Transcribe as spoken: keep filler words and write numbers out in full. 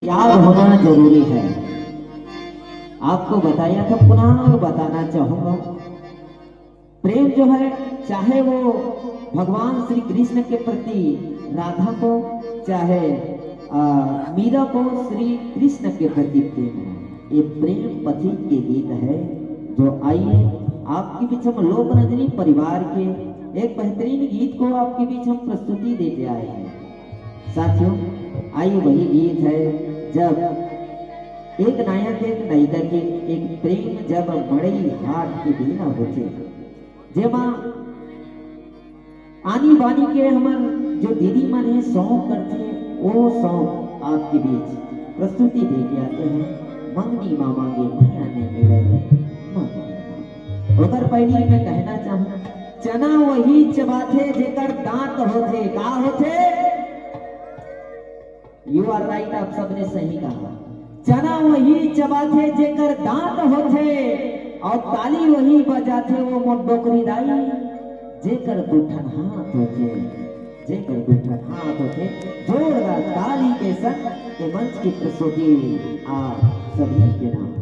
याद होना जरूरी है। आपको बताया था, पुनः और बताना चाहूंगा। प्रेम जो है, चाहे वो भगवान श्री कृष्ण के प्रति राधा को, चाहे, आ, मीरा को श्री कृष्ण के प्रति प्रेम हो, ये प्रेम पथिक के गीत है। जो आइए, आपके बीच हम लोक रंजनी परिवार के एक बेहतरीन गीत को आपके बीच हम प्रस्तुति देते आए हैं। साथियों, आइए, वही गीत है, जब एक नायक एक नायिका के एक प्रेम जब मड़ई हाथ के बीना होथे, जेमा आनी बानी के हमर जो दीदी मन हे सौंफ करथे, वो सौंफ आपके बीच प्रस्तुति दे के आते हैं। मंगनी मामा के भैया ने मिले मंगनी मामा। ओकर पहली मैं कहना चाहूँ, चना वही चबाथे जेकर दांत होथे। का होथे? You are right, आप सबने सही कहा। चना वही चबाथे जेकर दांत होथे, और ताली वही बजाथे वो मोर डोकरी दाई, जेकर दू ठन हाथ होथे, जेकर दू ठन हाथ होथे। जोरदार ताली के संग ये मंच की प्रस्तुति आप सभी के नाम।